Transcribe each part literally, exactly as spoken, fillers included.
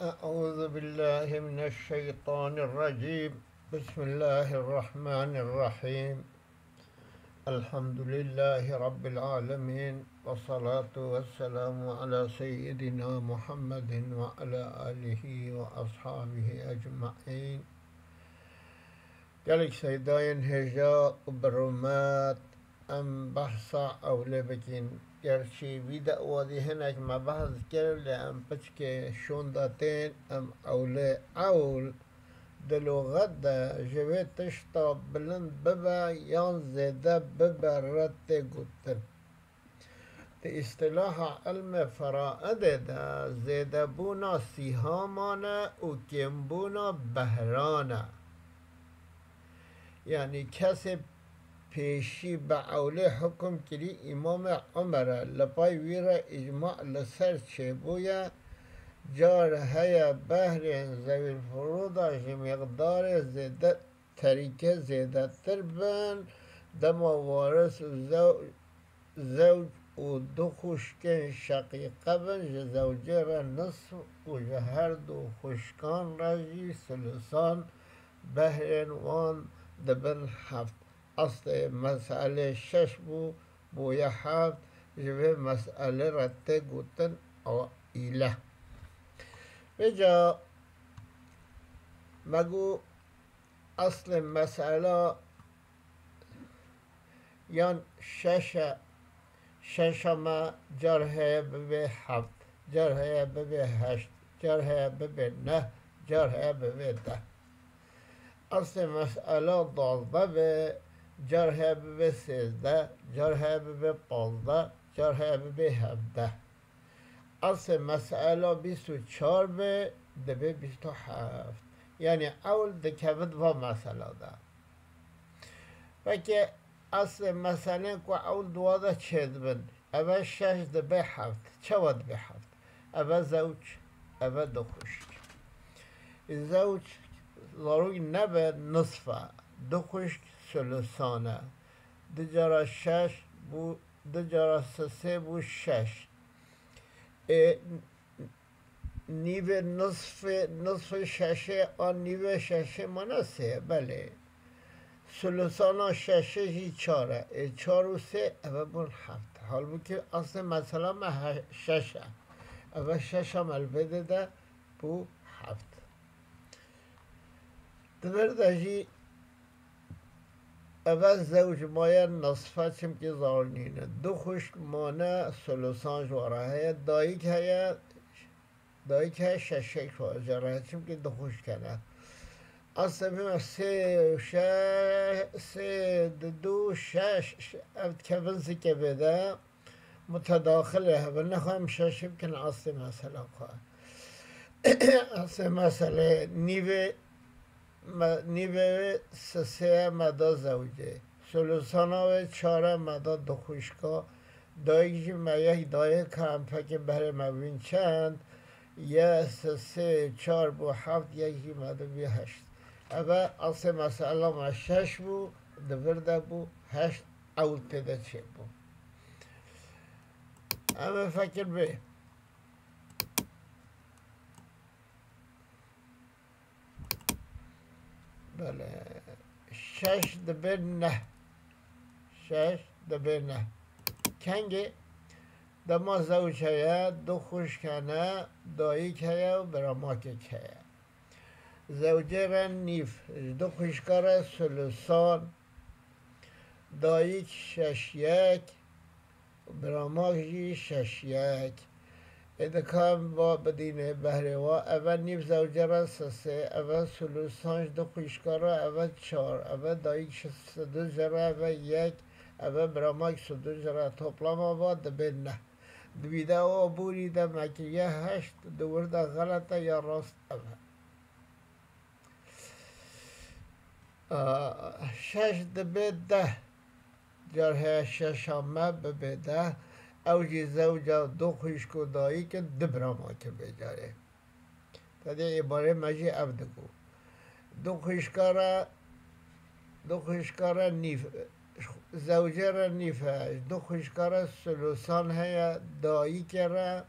أعوذ بالله من الشيطان الرجيم. بسم الله الرحمن الرحيم. الحمد لله رب العالمين، والصلاة والسلام على سيدنا محمد وعلى آله وأصحابه أجمعين. Gelek seydayên hêja û bi rûmet, em behsa ewlê bikin. Gerçî vî de wadî hinek me behs kir, lê em piçkê şûnda tên, em ewlê ewl di luxet de ji vê tişta bilind bibe yan zêde bibe re tê gotin. Di îstilaha ilmê feraidê de zêdebûna sîhaman e û kêmbûna behran e. Yanî kesê pêşî bi ewlê hukum kirî Îmamê Umer e, li pay wî re îcma li ser çêbûye, car heye behrên zewîlfuruda ji miqdarê zêde terîke zêdetir bin, dema waris û zew-, zewc û du xwişkên şeqîqe bin, ji zewcê re nisf û ji her du xwişkan re jî sulusan behrên wan dibin heft. Eslê meselê şeş bû, bûye heft, ji vê meselê re tê gotin aîle. Vêca me got, eslê mesela yan şeş e, şeşa me car heye bibê heft, car heye bibê heşt, car heye bibê neh, car heye bibê deh. Eslê mesela duwazdeh be, car heye bibê sêzdeh, car heye bibê pazdeh, car heye bibê hevdeh. Eslê mesela bîst û çar be, dibe bîst û heft. Yanî ewl dikeve di va mesela de. Peki eslê meselên ku ewl duwa de çêdibin, eve şeş dibe heft. Çawa dibe heft? Eve zewc, eve du xwişk. Zewc zarok nebe nisf e, du xwişk sulusan e. Du cara şeş bû, du cara sisê bû şeş. Ê, nîvê nisfê, nisfê şeşê an nîvê şeşê mane sê ye, belê. Sulusana şeşê jî çar e. Ê, çar û sê, eve bûn heft. Halbûkî eslê mesela me he-, şeş e. Eve şeş a me li vê de de bû heft. Di vir de jî eve zewc maye nisf e, çimkî zar nîne. Du xwişk mane sulusan ji we re heye. Dayik heye, dayik heye şeşek ji we re heye, çimkî du xwişk hene. Eslê me sê û şe-, sê, du, du, şeş, ev dikevin zikê vê de. Mutedaxilê hebe, nexwe em şeşî bikin eslê mesela xwe. Eslê meselê nîvê, me-, nîvê sisê me da zewcê. Sulusana wê çar e me da du xwişka. Dayik jî me yek dayik e, em fekê berê me bîn çend? Ye sisê çar bû heft, yek jî me da bî heşt. Eve eslê mesela me şeş bû, di vir de bû heşt. Ew tê de çêbû. Em ê fekir bê. Belê. Şeş dibe neh. Şeş dibe neh. Kengê dema zewc heye, du xwişk hene, dayik heye û biramakek heye. Zewcê re nîv, ji du xwişka re sulusan, dayik şeş yek, biramak jî şeş yek. Ê dikar va bidîne behrê wa, eve nîv zewcê re sisê, eve sulusan ji du xwişka re, eve çar, eve dayik şi-, sudû ji re, eve yek, eve biramak sudû ji re. Toplama va dibe neh. Di vîdeoya borî de me kiriye heşt, di wir de xelet e ya rast ev e. Aa, şeş dibe deh. Car heye şeşa me bibe deh. Ew jî zewca du xwişk û dayik in, du biramak in vê carê. Tedê êbarê me jî ev digo. Du xwişka re, du xwişka re nîv, zewcê re nîv heye, ji du xwişka re sulusan heye, dayikê re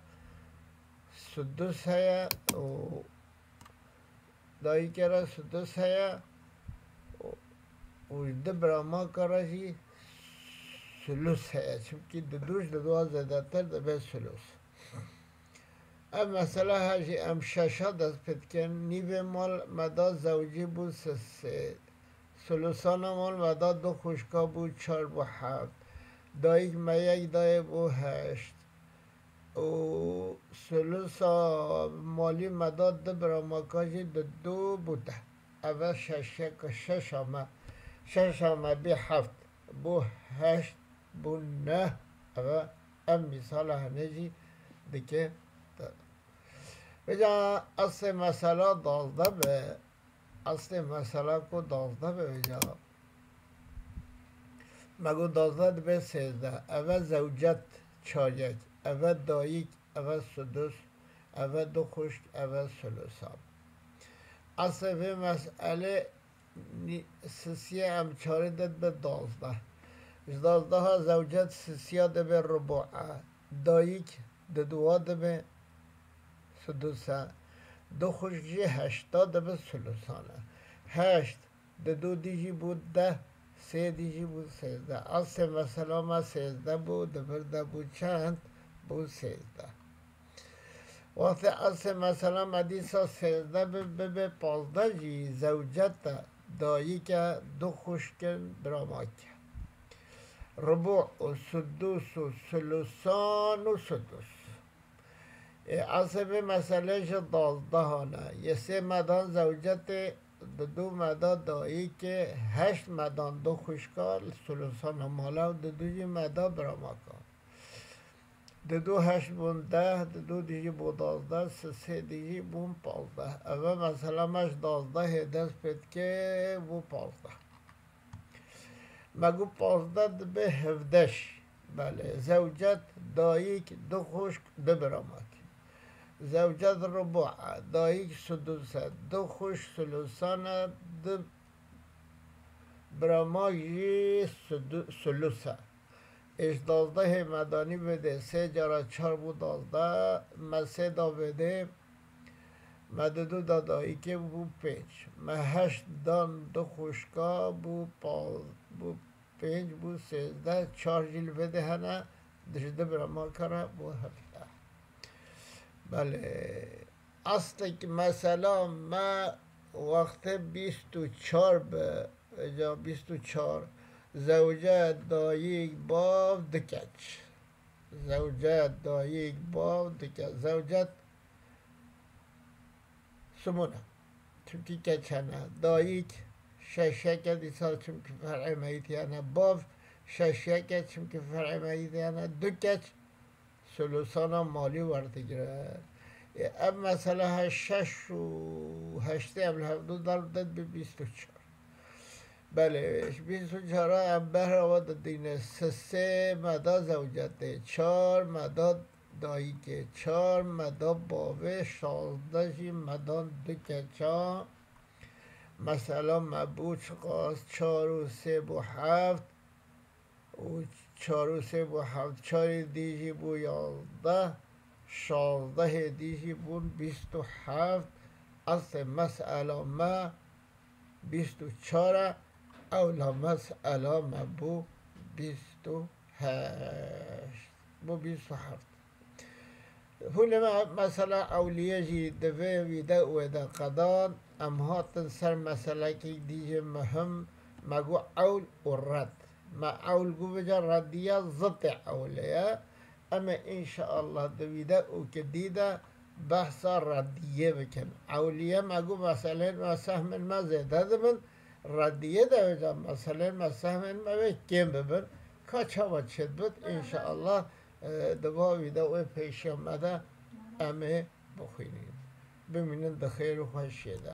sudus heye û dayîkê re sudus heye û, û ji du bira maka re jî sulus heye. Çimkî didu ji diduwa zêdetir dibe sulus. Ev mesela he jî em şeşa dest pê dikin. Nîvê mal me da zewcî bû sisê. Sulusana mal me da du xwişka bû çar bû heft. Dayîk me yek dayê bû heşt. Û sulusa malî me da du bira maka jî didu bû deh. Eve şeşeka şeşa me, şeşa me bî heft, bû heşt, bû neh. Eve ev mîsala hene jî dike. Vêca eslê mesela dazdeh be. Eslê mesela ku dazdeh be vêca. Me got dazdeh dibe sêzdeh. Eve zewcet çar yek. Eve dayîk, eve sudus, eve du xwişk, eve sulusan. Eslê vê meselê nî-, sisiyê em çarê de dibe dazdeh. Ji dazdeha zewcet sisiya dibe rubu e. Dayîk diduwa dibe sudus e. Du xwişk jî heşta dibe sulusan e. Heşt, didu dî jî bû deh, sê dî jî bû sêzdeh. Eslê mesela me sêzdeh bû, di vir de bû çend? Bû sêzdeh. Wextê eslê mesela me dîsa sêzdeh bi, bibe pazdeh jî zewcet e, dayîk e, du xwişk in, bira mak e. Rubu û sudus û sulusan û sudus. Ê, eslê vê meselê ji dazdehan e. Yê sê me dan zewcetê, didu me da dayîkê, heşt me dan du xwişka, sulusana mala û didu jî me da bira maka. Didu heşt bûn deh, didu dî jî bû dazdeh, sisê dî jî bûn pazdeh. Eve mesela me ji dazdehê dest pê dike, bû pazdeh. Me got pazdeh dibe hevdeş. Belê, zewcet, dayîk, du xwişk, du bira mak. Zewcet rubu e, dayîk sudus e, du xwişk sulusan e, du bira mak jî sudu-, sulus e. Ê ji dazdehê me danî vêdê, sê cara çar bû dazdeh, me sê da vêdê, me didu da dayîkê bû pênc. Me heşt dan du xwişka bû pa-, bû pênc, bû sêzdeh, çar jî li vêdê hene, di ji du bira maka re bû hefteh. Belê, eslek mesela me wextê bîst û çar bi, vêca bîst û çar, zewce, dayîk, bav, du keç. Zewce, dayîk, bav, du keç. Zewcet simûn e. Çimkî keç hene. Dayîk şeşyek e, dîsa çimkî fer'ê meyîtî hene. Bav şeşyek e, çimkî fer'ê meyîtî hene. Du keç sulusana malî werdigire. Ê, ev mesela he şeş û heştê ev li hevdu derb de bi bîst û çar. Belê, ji bîst û çar em behra we didîne. Sisê me da zewcetê, çar me da dayîkê, çar me da bavê, şazdeh jî me dan du keça. Mesela me bû çiqas? Çar û sê bû heft û çar û sê bû heft, çarê dî jî bû yazdeh, şazdehê dî jî bûn bîst û heft. Eslê mesela me bîst û çar e, ewla mesela me bû bîst û heşt. Bû bîst û heft. Hûn ê me, mesela ewliye jî di vê vîdeoyê de qedan, em hatin ser meselekî dî jî muhim, me got ewl û red. Me ewl got, vêca rediye zitê ewlê ye. Em ê înşeallah di vîdeoyekê dî de behsa rediyê bikin. Ewliye me got meselên me sehmên me zêde dibin. Rediyê de vêca meselên me sehmên me wê kêm bibin. Ka çawa çêdibit, înşeallah, e, di va vîdeoyê pêşiya me de em ê bixwînin. Bimînin di xêr û xweşiyê de.